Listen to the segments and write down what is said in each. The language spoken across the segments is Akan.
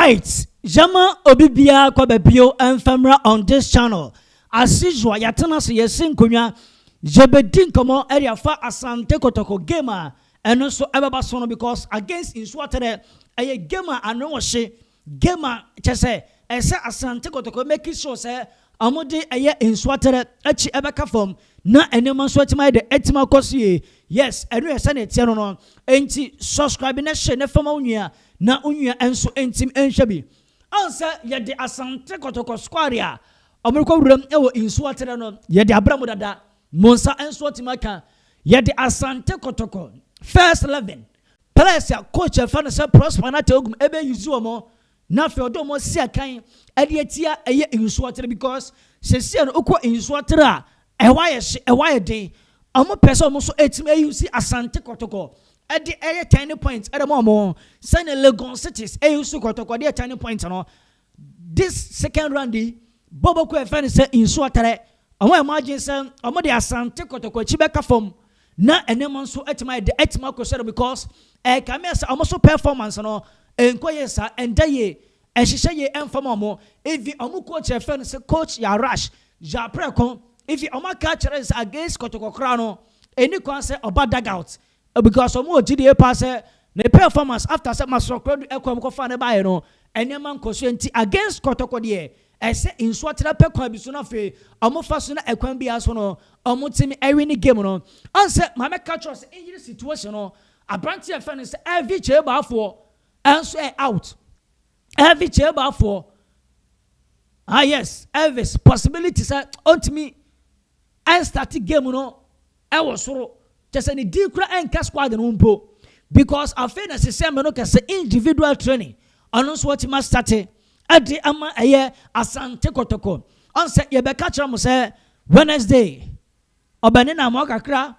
Alright, yɛma obi biara kɔ baabio mfamra on this channel. As usual, yɛatena so, yɛsi nkonnwa, yɛbɛdi nkɔmmɔ ɛde afa Asante Kɔtɔkɔ game a ɛno nso ɛbɛba so no, because against Nsoatre, ɛyɛ game a ano wɔ hye, game a kyɛ sɛ ɛsɛ Asante Kɔtɔkɔ make sure sɛ ɔmode ɛyɛ Nsoatre akyi ɛbɛka fam na nneɛma nso atumi ayɛ de atumi akɔ so yie. Yes, ɛno yɛ sɛnea ɛteɛ no. Enti subscribe na hyɛ ne fam wo nua na wo nua nso ntim nhwɛ bi. Ɔn sɛ yɛde Asante Kɔtɔkɔ squad a ɔmorekɔ wuram ɛwɔ Nsoatre no, yɛde abra mu dada, mo nsa nso atumi aka. Yɛde Asante Kɔtɔkɔ first 11 players a coach ɛfa no sɛ Prosper Narteh Ogum ɛbɛ use wɔn na afei ɔde wɔn si akan ɛde atia ɛyɛ Nsoatre, because sɛsia no wokɔ Nsoatre a, ɛhɔ ayɛ hye, ɛhɔ ayɛ den. Ɔmo pɛ sɛ ɔmo nso ɛtumi ɛ use Asante Kɔtɔkɔ ɛde ɛyɛ turning point ɛde ma ɔmo, sɛnea Legon Cities ɛ use Kɔtɔkɔ de yɛ turning point no this second round yi. Bɔbɔkɔ ɛfɛ no sɛ Nsoatre, ɔmo yɛ mo agye sɛ ɔmo de Asante Kɔtɔkɔ akyi bɛka fam na nneɛma nso ɛtumi ayɛ de ɛtumi akɔ sɛro, because ɛka mi sɛ ɔmo so performance no nkɔ yɛ saa, ɛnda yie, ɛhyehyɛ yie ɛnfam ɔmo. Evi ɔmo coach ɛfɛ no sɛ Coach Yarash Japreko, evi ɔmo aka kyerɛ sɛ against Kɔtɔkɔ koraa no, ɛni kwan sɛ ɔba dugout, because ɔmo wɔ gyidie pa sɛ ne performance after sɛ Masɔkɔdu ɛkɔ ɔmo kɔfa ne baayɛ no, nneɛma nkɔ so. Nti against Kɔtɔkɔ deɛ, ɛsɛ Nsoatre pɛ kwan bi so na afei ɔmo fa so na ɛkwan bi so no ɔmo timi ɛwi ne game no. Ɔnsɛ maame ka kyerɛ sɛ injury situation no, aberanteɛ fɛ no sɛ Elvis Kyei Baffour ɛnso ɛ out. Elvis Kyei Baffour, ah yes, Elvis, possibility sɛ ɔntumi ɛn start game no ɛwɔ soro, kyɛ sɛ ne din kura ɛnka squad no mpo, because afei na sisɛ mɛ no kɛsɛ individual training ɔno nso wɔtumi a start ɛde ama ɛyɛ Asante Kɔtɔkɔ. Ɔnsɛ yɛbɛka kyerɛ mo sɛ Wednesday ɔbɛne na ama kakra,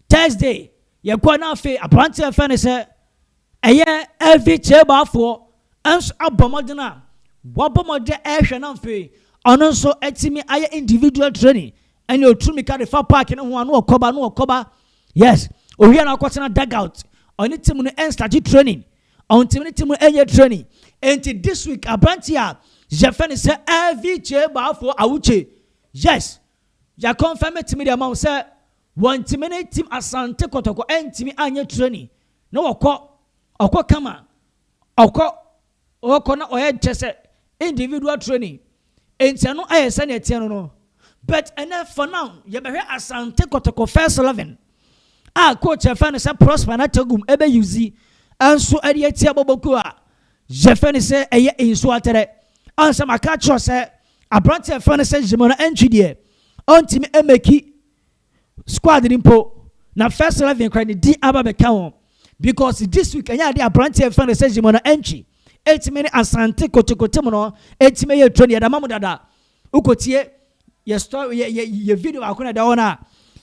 Thursday yɛkɔ na afei aberanteɛ fɛ no sɛ ɛyɛ Elvis Kyei Baffour nso abɔ mmɔden a wabɔ mmɔden ɛrehwɛ, na afei ɔno nso atumi ayɛ individual training, ɛne otu mika de fa park ne ho a no ɔkɔba no ɔkɔba. Yes, owia na akɔtena dugout, ɔne team no ɛn start training, ɔn team ne team no ɛnyɛ training. Nti this week, aberanteɛ a yɛfɛ no sɛ Elvis Kyei Baffour Awukye, yes, yɛa confirm timi de ama wo sɛ wɔn timi ne team Asante Kɔtɔkɔ ɛntumi anyɛ training na wɔkɔ ɔkɔ kama, ɔkɔ ɔkɔ na ɔyɛ kyɛ sɛ individual training. Nti ɛno ayɛ sɛnea ɛteɛ no. But ɛnɛ, for now, yɛbɛhwɛ Asante Kɔtɔkɔ first 11 a coach ɛfɛ no sɛ Prosper Narteh Ogum ɛbɛ use ɛnso ɛde atia bɔbɔku a yɛfɛ no sɛ ɛyɛ Nsoatre. Ansa maka kyerɛ sɛ aberante ɛfɛ no sɛ Gyimana ɛntwi deɛ, ɔntumi ɛ make squad ni mpo na first 11 kora ne din aba bɛka wɔn, because this week ɛnyɛ ade aberante ɛfɛ no sɛ Gyimana ɛntwi ɛtumi ne Asante Kotoko mu no ɛtumi yɛ training. Yɛda ma mo dada, wokɔtie yɛ story, yɛ video baako na ɛda hɔ no a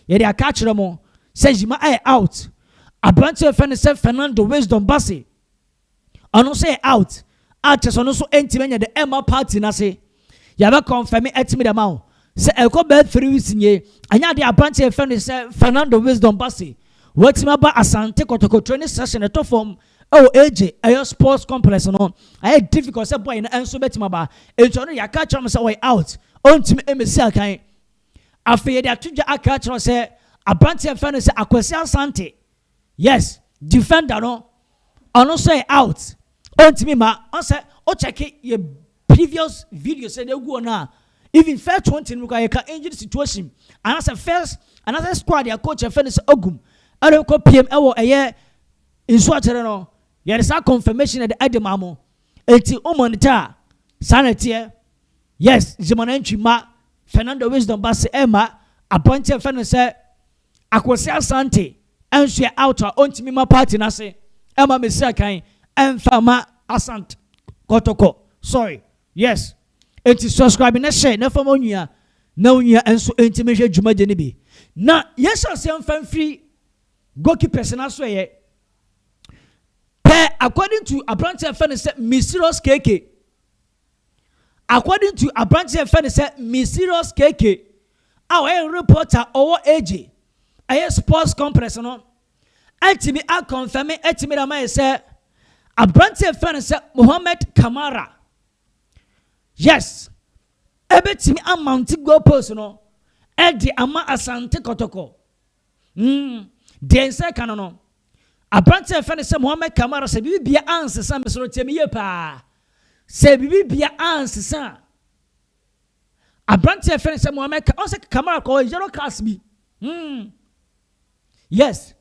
yɛde aka akyerɛ mo sɛ Gyima ɛyɛ out. Aberante ɛfɛ no sɛ Fernando Wisdom Basi, ɔno nso yɛ out a kyerɛ sɛ ɔno nso ɛntumi anya de ɛma party n'ase. Yɛbɛ confirm ɛtumi dɛm awo sɛ ɛkɔ bɛɛ 3 weeks nie, ɛnyɛ ade aberante ɛfɛ no sɛ Fernando Wisdom Basi wɔatumi aba Asante Kɔtɔkɔ training session. Ɛtɔ fam ɛwɔ AJ ɛyɛ sports complex no, ɛyɛ difficult sɛ boy no ɛnso bɛtumi aba. Etu ɔno yɛaka kyerɛ mo sɛ ɔyɛ out, ɔntumi ɛmɛsi akan. Afei yɛde ato dwa aka kyerɛ sɛ aberante ɛfɛ no sɛ Akwasi Asante, yes, defender no, ɔno nso yɛ out, ɔntumi ma. Ɔsɛ ɔkyɛke yɛ previous video sɛ de egu hɔ no a, even first 20 no kora yɛka injury situation anaasɛ first anaasɛ squad yɛ coach ɛfɛ no sɛ Ogum ɛde kɔ piem ɛwɔ ɛyɛ Nsoatre no, yɛde saa confirmation ɛde ma mo. Eti o monitor a saa na ɛteɛ. Yes, Zimana ntwi ma, Fernando Wisdom Basi ɛma, aberanteɛ fɛ no sɛ Akwasi Asante ɛnso yɛ out a ɔntumi ma party n'ase ɛma mesi akan ɛnfa ma Asante Kɔtɔkɔ. Sorry, yes, eti subscribe na hyɛ na fam onua na onua nso ntumi hwɛ dwumadie no bi. Na yɛhyɛ aseɛ mfa mfiri goalkeepers n'aso. Yɛ pɛ, according to aberanteɛ fɛ no sɛ Mysterious KK, according to aberanteɛ fɛ no sɛ Mysterious KK a ɔyɛ reporter ɔwɔ AJ ɛyɛ sports complex no, ɛtumi a confirm ɛtumi dama yɛ sɛ Aberanteɛ fɛ no sɛ Mohammed Kamara, yes, ɛbɛtumi amount goal post no ɛde ama Asante Kɔtɔkɔ. Deɛ nsa ka no, aberanteɛ fɛ no sɛ Mohammed Kamara, sɛ biribi bia ansesa, mesoro tie me yie paa, sɛ biribi bia ansesa a, aberanteɛ fɛ no sɛ Mohammed, ɔsɛ Kamara kɔ yellow cards bi. Yes,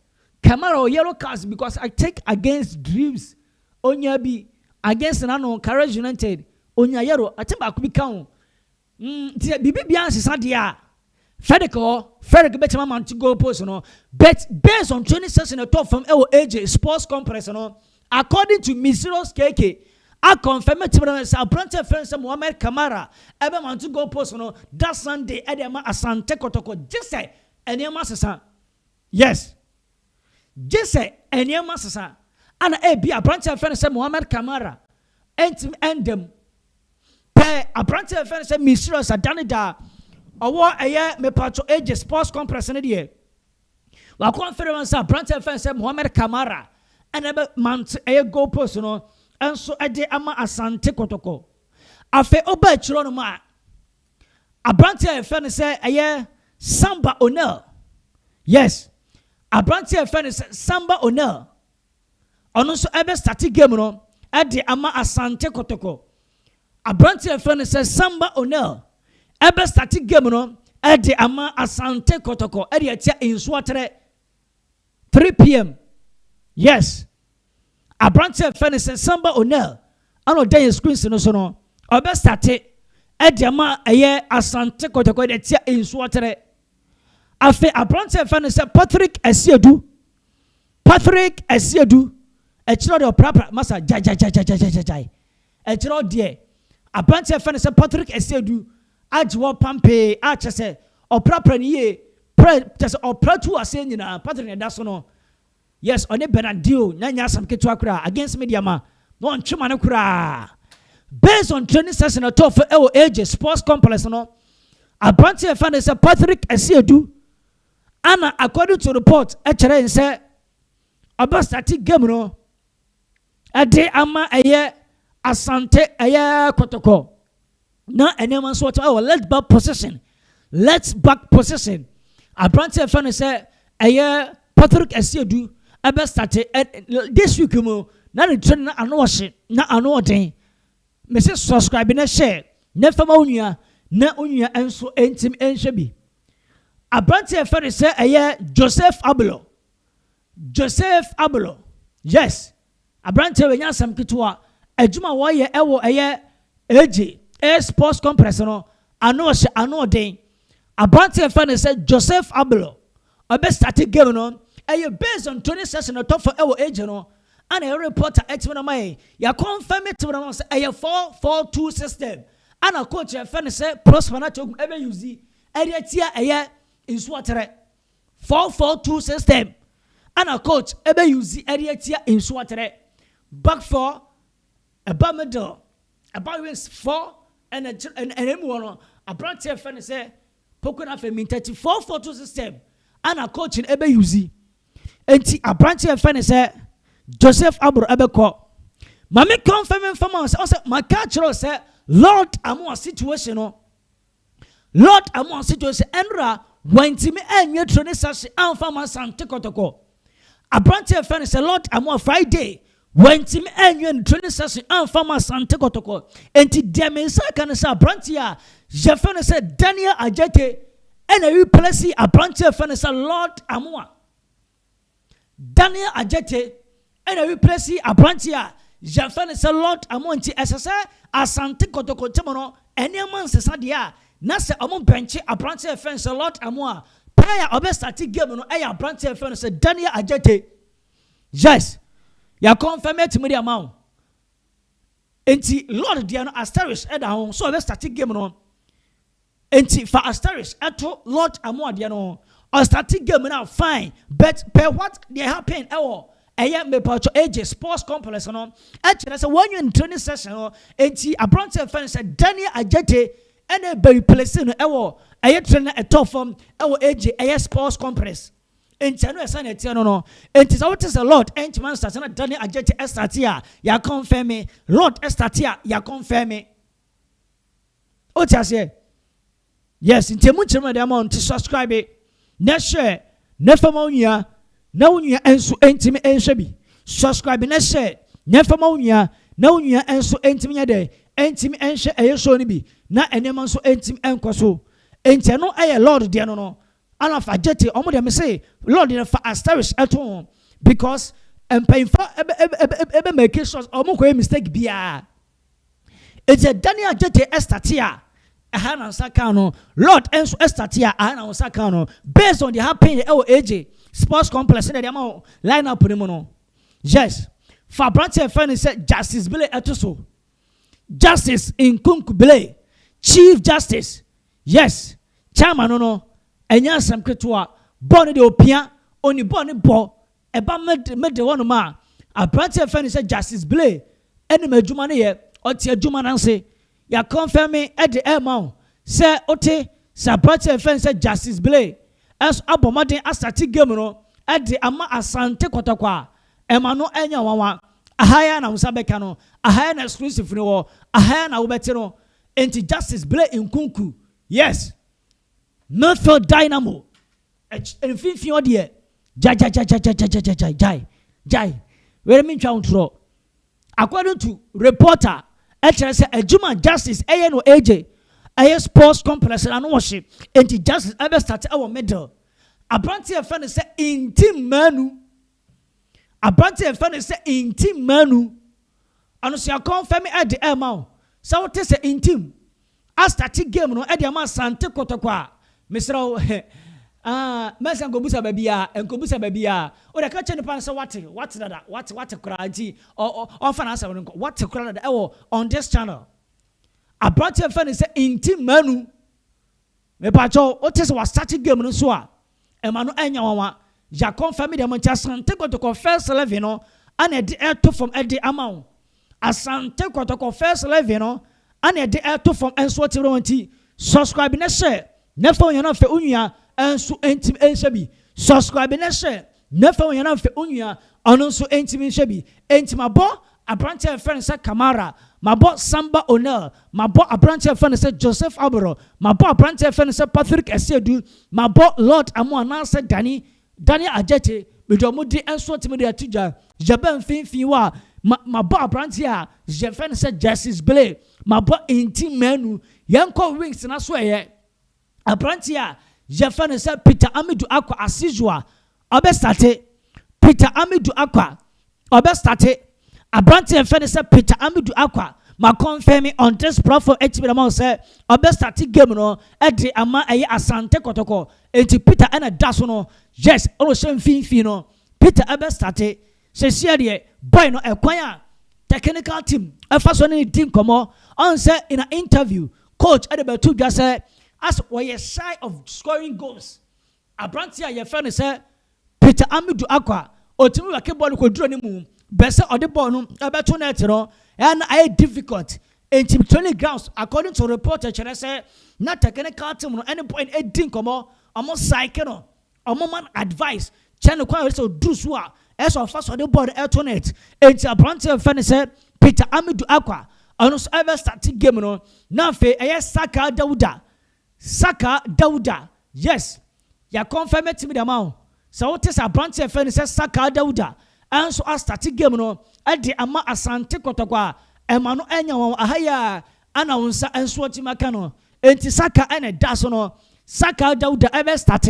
Kamara ɔ yellow cards because I take against Dreams onya bi, against nano Courage United onya yellow. Ate baako bi ka ho. Nti biribi bia ansesa deɛ a, Frederick hɔ, Frederick bɛtɛm amount goal post no. But based on training session ɛtɔ fam ɛwɔ AJ Sports Complex no, according to Misiros KK aconfirm tìmɛ no sɛ aberante fɛn sɛ Mohammed Kamara ɛbɛ mount goal post no that Sunday ɛde ama Asante Kɔtɔkɔ, gye sɛ nneɛma sesa. Yes, gye sɛ nneɛma sesa ana ebi aberante fɛn sɛ Mohammed Kamara ɛntumi ɛndɛm pɛ. Aberante fɛn sɛ Misiros adane da ɔwɔ ɛyɛ mepatro AJ Sports Complex no deɛ, wakɔnfɛrɛ wɔn sɛ aberante fɛn sɛ Mohammed Kamara ɛna ɛbɛ mount ɛyɛ goal post no nso ɛde ama Asante Kɔtɔkɔ. Afei ɔba akyerɛ no mu a, aberante a yɛfɛ no sɛ ɛyɛ Samba O'Neil, yes, aberante a yɛfɛ no sɛ Samba O'Neil, ɔno nso ɛbɛ start game no ɛde ama Asante Kɔtɔkɔ. Aberante a yɛfɛ no sɛ Samba O'Neil ɛbɛ start game no ɛde ama Asante Kɔtɔkɔ ɛde ɛtia Nsuatrɛ 3 p.m. Yes, aberante a yɛfɛ no sɛ Samba O'Neil ɛna ɔda yɛn screens no so no, ɔbɛ start ɛde ama ɛyɛ Asante Kɔtɔkɔ ɛde ɛtia Nsuatrɛ. Afei aberante a yɛfɛ no sɛ Patrick Asiedu, Patrick Asiedu, ɛkyerɛ deɛ ɔprapra masa gyagyagyagyagyagyagyae. Ɛkyerɛ deɛ aberante a yɛfɛ no sɛ Patrick Asiedu agye wɔ pampee akyɛ sɛ ɔprapra ne yie prɛ kyɛ sɛ ɔpra tu aseɛ nyinaa. Patrick na ɛda so no, yes, ɔne Bernardio na nyɛ asɛm ketewa koraa against Medeama na ɔntwe ma no koraa. Based on training session ɛtɔ fo ɛwɔ AJ Sports Complex no, aberante a yɛfa no sɛ Patrick Asiedu ana according to report ɛkyerɛ sɛ ɔbɛ start game no ɛde ama ɛyɛ Asante ɛyɛ Kɔtɔkɔ. Na nneɛma nso wɔtɔ ɛwɔ left back position, left back position, aberante a yɛfa no sɛ ɛyɛ Patrick Asiedu ɛbɛ start ɛ this week mu na ne training na ano ɔhye na ano ɔden. Mesi subscribe na share na fama wo nua na wo nua nso ntim nhwɛ bi. Aberante a yɛfɛ no sɛ ɛyɛ Joseph Ablo, Joseph Ablo, yes, aberante a wɔnya asɛm ketewa, adwuma a wɔyɛ ɛwɔ ɛyɛ AJ ɛyɛ Sports Complex no, ano ɔhyɛ ano ɔden. Aberante a yɛfɛ no sɛ Joseph Ablo ɔbɛ start game no. Ɛyɛ based on training session ɛtɔ fɔ ɛwɔ AJ no ana ɛyɛ reporter ɛtumi na ma yɛ yɛaconfirm tumi na ma sɛ ɛyɛ 4-4-2 system ana coach yɛfɛ no sɛ Prosper Narteh Ogum ɛbɛ use ɛde atia ɛyɛ Nsuatrɛ. 4-4-2 system ana coach ɛbɛ use ɛde atia Nsuatrɛ. Back four, ɛba middle, ɛba wings four, ɛna ɛna ɛna mu hɔ no, aberanteɛ fɛ no sɛ poko na afɛ mintati. 4-4-2 system ana coach no ɛbɛ use. Nti aberanteɛ fɛ no sɛ Joseph Abro ɛbɛkɔ. Maame confirm nfam a sɛ ɔsɛ maka kyerɛ sɛ Lord Amoa situation no, Lord Amoa situation ɛnra wɔntumi ɛnyɛ training session amfa ma Asante Kɔtɔkɔ. Aberanteɛ fɛ no sɛ Lord Amoa, Friday wɔntumi ɛnyɛ ne training session amfa ma Asante Kɔtɔkɔ. Nti deɛ me nsa ka no sɛ aberanteɛ a yɛfɛ no sɛ Daniel Agyete ɛna replace aberanteɛ fɛ no sɛ Lord Amoa. Daniel Agyete ɛna replace aberanteɛ a yɛfɛ no sɛ Lord Amoa. Nti ɛsɛ sɛ Asante Kɔtɔkɔ ntɛm no nneɛma nsesa deɛ a, na sɛ ɔmo bɛnkye aberanteɛ fɛn sɛ Lord Amoa, player ɔbɛ start game no ɛyɛ aberanteɛ fɛn no sɛ Daniel Agyete. Yes, yɛaconfirm atumi de ama wo. Nti Lord deɛ no, asterisk ɛda ho so ɔbɛ start game no. Nti fa asterisk ɛto Lord Amoa deɛ no. Ɔstart game no fine, but per what dey happen ɛwɔ ɛyɛ mepatɔ AJ Sports Complex no, ɛkyerɛ sɛ wɔnyɛ ne training session no. Nti aberanteɛ fɛn sɛ Daniel Agyete ɛna ɛbɛ replace no ɛwɔ ɛyɛ training ɛtɔ fam ɛwɔ AJ ɛyɛ Sports Complex. Nti ɛno ɛsɛ na ɛteɛ no. Nti sɛ wote sɛ Lord ɛntumi anstart na Daniel Adjetey ɛstart a, yɛaconfirm. Lord ɛstart a, yɛaconfirm. Wote aseɛ? Yes, nti emu nkyerɛ mu ɛde ama wo. Nti subscribe na share na fama wo nua na wo nua nso ntumi nhwɛ bi. Subscribe na share na fama wo nua na wo nua nso ntumi nyɛ dɛ ntumi nhwɛ ɛyɛ show no bi na nneɛma nso ntumi nkɔ so. Nti ɛno ɛyɛ Lord deɛ no ana fa Adjetey ɔmo deɛ, me se Lord deɛ, fa asterisk ɛto ho because mpanyinfa ɛbɛ make sure ɔmo kɔ yɛ mistake biara. Eti Daniel Adjetey ɛstart a, ɛha na nsa kan no. Lord nso ɛstart a, ɛha na nsa kan no, based on the happen ɛwɔ AJ Sports Complex ɛna ɛde ama line up ne mu no. Yes, fa aberanteɛ fɛn no sɛ Justice Blay ɛto so, Justice Nkunku Blay, Chief Justice. Yes, chairman no, ɛnyɛ asɛm ketewa. Bɔɔl no deɛ, opia oni bɔɔl no bɔ ɛba middle hɔnom a, aberanteɛ fɛn no sɛ Justice Blay ɛnum adwuma no yɛ, ɔte adwuma no ase. Yɛaconfirm ɛde ɛma wo sɛ wote sɛ aberanteɛ fɛn sɛ Justice Blay ɛnso abɔ mmɔden astart game no ɛde ama Asante Kɔtɔkɔ a, ɛma no ɛnyɛ nwanwa. Ahaya na nsa bɛka no, ahaya na exclusive no wɔ ahaya na wobɛte no. Nti Justice Blay Nkunku, yes, midfield dynamo. Mfimfini hɔ deɛ, gyagyagyagyagyagyagyae gyae wɛrɛ mi ntwa ntorɔ. According to reporter, ɛkyerɛ sɛ adwuma Justice ɛyɛ no AJ ɛyɛ Sports Complex na ano wɔhye. Nti Justice ɛbɛ start ɛwɔ middle. Aberanteɛ yɛfɛ no sɛ Ntim Manu, aberanteɛ yɛfɛ no sɛ Ntim Manu, ɔno so yɛaconfirm ɛde ɛma wo sɛ wote sɛ Ntim astart game no ɛde ama Asante Kɔtɔkɔ a, mesrɛ wo, ah, mɛsɛ nkɔbusa baabi a, nkɔbusa baabi a wode ka kyɛ nipa no sɛ wate dada, wate koraa. Nti ɔmfa n'asɛm no nkɔ. Wate koraa dada ɛwɔ on this channel. Aberanteɛ fɛ no sɛ Ntim Manu, mepakyɛw, wote sɛ wastart game no so a, ɛma no ɛnya nwanwa. Yɛaconfirm deɛ mo. Nti Asante Kɔtɔkɔ first 11 no ana ɛde ɛto fam ɛde ama wo. Asante Kɔtɔkɔ first 11 no ana ɛde ɛto fam ɛnso ɔte wɔn. Nti subscribe ne hyɛ ne fa wɔn afɛ onua ɛnso ɛntim ɛnhyɛ bi. Subscribe ne hyɛ ne fa wɔn afɛ onua ɔno nso ɛntim nhyɛ bi. Ɛntim abɔ aberanteɛ fɛn sɛ Kamara, mabɔ Samba Onel, mabɔ aberanteɛ fɛn sɛ Joseph Aboro, mabɔ aberanteɛ fɛn sɛ Patrick Ɛsiedu, mabɔ Lord Amo anaasɛ Daniel Adjetey. Mede ɔmo di nso tumi de ato dwa. Yɛbɛ mfimfini hɔ a, mabɔ aberanteɛ a yɛfrɛ no sɛ Justice Blay, mabɔ Nti Manu. Yɛnkɔ wings na so, ɛyɛ aberanteɛ a yɛfrɛ no sɛ Peter Amidu Akɔ Asizua ɔbɛstart. Peter Amidu Akɔ ɔbɛstart. Aberanteɛ yɛfrɛ no sɛ Peter Amidu Akɔ, ma confirm on this platform ɛtumi dama sɛ ɔbɛstart game no ɛde ama ɛyɛ Asante Kɔtɔkɔ. Enti Peter ɛna da so no. Yes, ɔno hyɛ mfimfini no, Peter ɛbɛstart. Sɛsia deɛ, boy no, ɛkwan a technical team ɛfa so ne di nkɔmɔ ɔn sɛ in an interview, coach ɛde bɛto dwa sɛ as wɔyɛ shy of scoring goals. Aberanteɛ a yɛfrɛ no sɛ Peter Amidu Akɔ a ɔtumi wɛke bɔɔl kɔduro ne mu bɛ sɛ ɔde bɔɔl no ɛbɛto net no, ɛna ayɛ difficult. Nti training grounds, according to report, kyerɛ sɛ na technical team no ɛne boy no ɛdi nkɔmɔ. Ɔmo psyche no, ɔmo man advice kyɛn no kwan a sɛ ɔduru so a ɛsɛ ɔfa so ɔde bɔɔl no ɛto net. Nti aberanteɛ fɛ no sɛ Peter Amidu Akwa, ɔno nso ɛbɛ start game no. Na afei ɛyɛ Saka Dawuda, Saka Dawuda. Yes, yɛaconfirm timi dɛm aho sɛ wote sɛ aberanteɛ fɛ no sɛ Saka Dawuda ɛnso astart game no ɛde ama Asante Kɔtɔkɔ a, ɛma no ɛnya wɔn aha yi a ana wɔn nsa nso ɔtumi aka no. Nti Saka ɛna ɛda so no, Saka Dawuda ɛbɛ start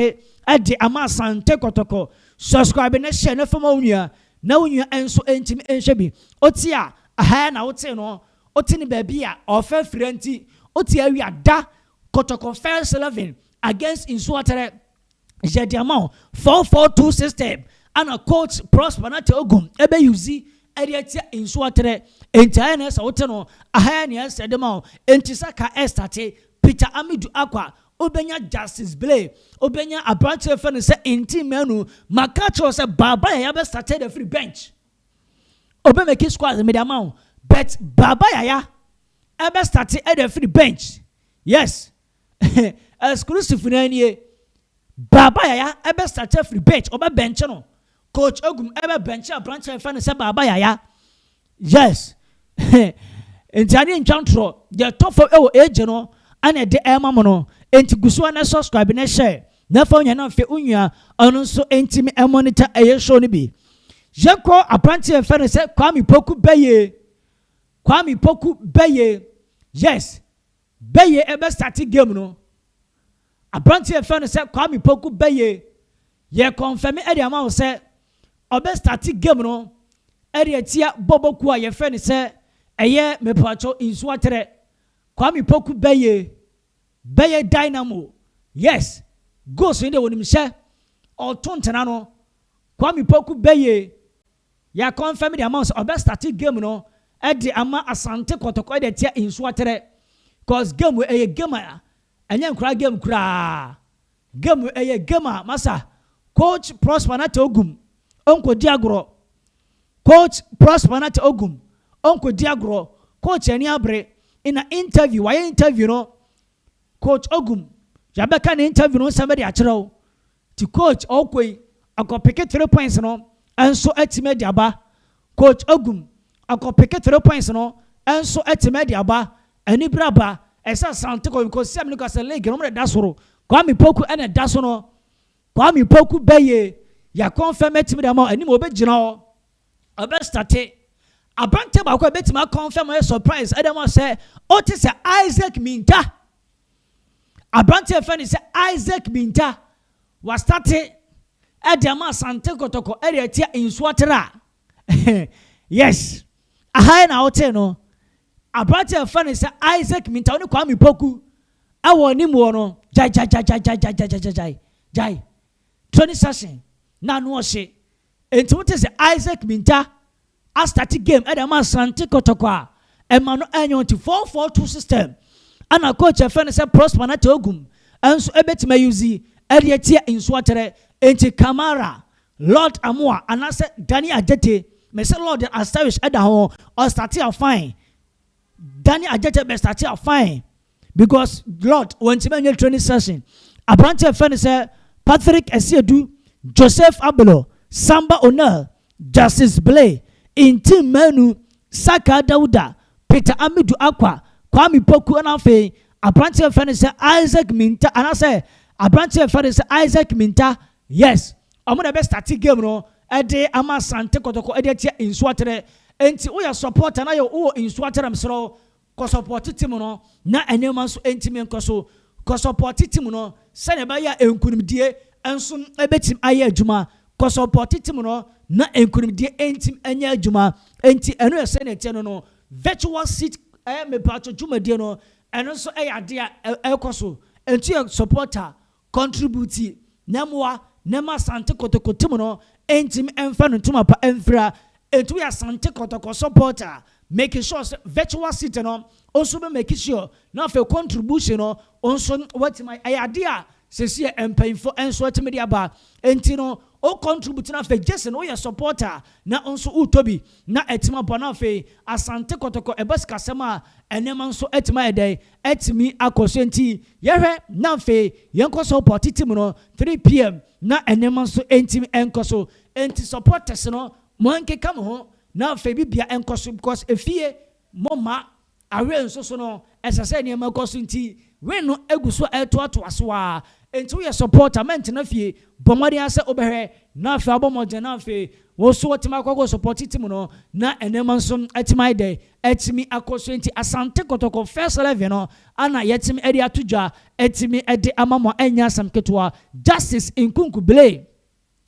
ɛde ama Asante Kɔtɔkɔ. Subscribe ne hyɛ ne fam wo nua na wo nua nso ntumi nhwɛ bi. Ɔte a aha na wote no, wote ne baabi a ɔfɛ fira. Nti wote awia da Kɔtɔkɔ first 11 against Nsuatere, yɛde ama wo 4-4-2 system ana coach Prosper Nate Ogum ɛbɛ use ɛde atia Nsuatere. Nti ayɛ na ɛsɛ wote no aha na ɛsɛ de ma wo. Nti Saka ɛstart, Peter Amidu Akwa wobɛnya, Justice Blay wobɛnya, aberanteɛ fɛ no sɛ Nti Manu. Maka kyerɛw sɛ Baaba Yaya bɛstart de firi bench. Obɛmake squad mede ama wo, but Baaba Yaya ɛbɛstart ɛde firi bench. Yes, exclusive na nie. Baba Yaya ɛbɛ start afiri bench. Ɔbɛ bɛnkye no. Coach Ogum ɛbɛ bɛnkye aberanteɛ fɛ no sɛ Baba Yaya. Yes, nti adeɛ ntwa ntorɔ deɛ ɛtɔ fam ɛwɔ egye no ɛna ɛde ɛma mo no. Nti gu so na subscribe na share na fa onya na afei onua ɔno nso ntumi ɛmonitor ɛyɛ show no bi. Yɛkɔ aberanteɛ fɛ no sɛ Kwame Poku Bɛyɛ. Kwame Poku Bɛyɛ, yes, Bɛyɛ ɛbɛ start game no. Aberanteɛ fɛ no sɛ Kwame Poku Bɛyɛ, yɛ confirm ɛde ama wo sɛ ɔbɛ start game no ɛde atia bɔbɔku a yɛfrɛ no sɛ ɛyɛ mepatwɔ Nsuatrɛ. Kwame Poku Bɛyɛ, Bɛyɛ Dynamo, yes, goals no deɛ wɔnim hyɛ ɔto ntena no. Kwame Poku Bɛyɛ, yɛ confirm de ama wo sɛ ɔbɛ start game no ɛde ama Asante Kɔtɔkɔ ɛde atia Nsuatrɛ, 'cause game ɛyɛ game a ɛnyɛ nkora game koraa. Game ɛyɛ game a masa Coach Prosper Nate Ogum ɔnkɔdi agorɔ. Coach Prosper Nate Ogum ɔnkɔdi agorɔ. Coach ani abere ina interview wayɛ interview no. Coach Ogum, yɛabɛka ne interview no nsɛm de akyerɛ wo. Ti coach ɔkɔ yi akɔpick 3 points no nso atumi adi aba. Coach Ogum akɔpick 3 points no nso atumi adi aba. Ani bere aba ɛsɛ Asante kɔ because sɛm no ka sɛ league no ɔmo de da soro. Kwame Poku ɛna da so no. Kwame Poku Bɛyɛ, yɛaconfirm atumi de ama anim. Ɔbɛgyina hɔ, ɔbɛstart. Aberante baako a ɛbɛtumi aconfirm ɔyɛ surprise ɛdɛm sɛ ɔte sɛ Isaac Minta. Aberante fɛ ne sɛ Isaac Minta wastart ɛde ama Asante Kɔtɔkɔ ɛde atia Nsuatere a, yes, aha na ɔte no. Aberante fɛ ne sɛ Isaac Minta ɔne Kwame Poku ɛwɔ anim wɔ no. Gyae, gyae, gyae, gyae, gyae, gyae, gyae, gyae, gyae. Training session na ano ɔhye nti wote sɛ Isaac Minta astart game ɛde ama Asante Kɔtɔkɔ a ɛma no ɛnyɛ. Nti 4-4-2 system ana coach ɛfɛ no sɛ Prosper Nate Ogum ɛnso ɛbɛtumi ayuse ɛde atia Nsuatrɛ. Nti Kamara, Lord Amoa anaasɛ Dani Agyete mɛsɛ Lord Astarish ɛda ho ɔstart a, fine. Dani Agyete bɛ start a, fine, because Lord wɔntumi anyɛ training session. Aberante ɛfɛ no sɛ Patrick Esiedu, Joseph Abelo, Samba Onel, Justice Blay, Ntim Manu, Saka Dauda, Peter Amidu Akwa, Kwame Poku, ɛna afei aberanteɛ fɛ no sɛ Isaac Minta anaasɛ aberanteɛ fɛ no sɛ Isaac Minta. Yes, ɔmo na ɛbɛ start game no ɛde ama Asante Kɔtɔkɔ ɛde atia Nsuatrɛ. Nti woyɛ supporter na yɛ wowɔ Nsuatrɛ, mesrɛ, kɔ support team no na nneɛma nso ntumi nkɔ so. Kɔ support team no sɛnea ɛbɛyɛ a nkunimdie nso ɛbɛtumi ayɛ adwuma. Kɔ support team no na nkunimdie ntim nyɛ adwuma. Nti ɛno yɛ sɛnea ɛteɛ no. Virtual seat ɛyɛ mepatro dwumadie no, ɛno nso ɛyɛ adeɛ a ɛkɔ so. Nti yɛ supporter contribute na mmoa na ma Asante Kɔtɔkɔ team no ntumi mfa no ntoma pa mfira. Nti woyɛ Asante Kɔtɔkɔ supporter, make sure sɛ virtual seat no nso bɛ make sure na afei contribution no nso watumi ɛyɛ adeɛ a sɛsi yɛ mpanyinfo nso atumi de aba. Nti no o contribute na afei jason woyɛ supporter na nso wotɔ bi na ɛtumi abɔ na afei Asante Kɔtɔkɔ ɛbɛ sikasɛm a ɛnneɛma nso ɛtumi ayɛ dɛ ɛtumi akɔ so. Nti yɛhwɛ na afei yɛnkɔ support team no 3 p.m. na ɛnneɛma nso ɛntumi ɛnkɔ so. Nti supporters no, mo nkeka mo ho na afei bibia ɛnkɔ so, because efie mo ma awe nso so no ɛsɛ sɛ nneɛma kɔ so. Nti win no egu so ɛtoatoa so a, nti woyɛ supporter, mɛntena fie. Bɔ mmɔden asɛ wobɛhwɛ na afei abɔ mmɔden na afei wɔn nso wɔtumi akɔkɔ support team no na nneɛma nso ɛtumi ayɛ dɛ ɛtumi akɔ so. Nti Asante Kɔtɔkɔ first 11 no ana yɛtumi ɛde ato dwa, ɛtumi ɛde ama mo. Ɛnya asɛm ketewa. Justice Nkunku Blay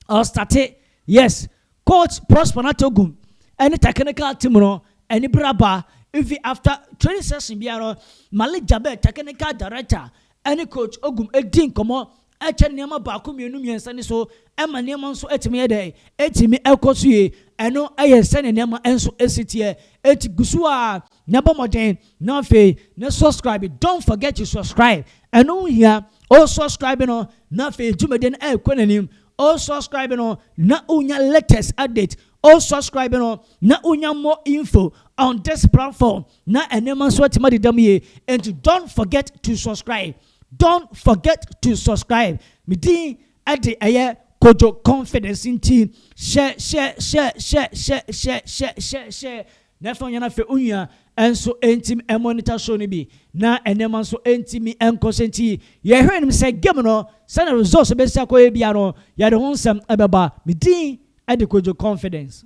ɔstart. Yes, Coach Prosper Natogum ɛne technical team no ɛne braba ifi after training session biara no, Malik Jabir, technical director, ɛne Coach Ogum edi nkɔmɔ ɛkyɛ nneɛma baako, mmienu, mmiɛnsa ne so ɛma nneɛma nso ɛtumi yɛ dɛ ɛtumi ɛkɔ so yie. Ɛno ɛyɛ sɛne nneɛma nso esi teɛ. Eti gu so a na bɔ mmɔden na afei na subscribe. Don't forget to subscribe. Ɛno hia o. Subscribe no na afei dwumadie no ɛrekɔ n'anim o. Subscribe no na wonya latest update o. Subscribe no na wonya more info on this platform na nneɛma nso atumi adeda mu yie. And don't forget to subscribe. Don't forget to subscribe. Me din ɛde ɛyɛ Kojo Confidence, nti hyɛ hyɛ hyɛ hyɛ hyɛ hyɛ hyɛ hyɛ hyɛ na ɛfa nyɛ no. Afei onua ɛnso ɛntim ɛmonitor show no bi na ɛnneɛma nso ɛntimi ɛnkɔ sɛ. Nti yɛhwɛ nim sɛ game no, sɛne results bɛsi akɔyɛ bia no, yɛde ho nsɛm ɛbɛba. Me din ɛde Kojo Confidence.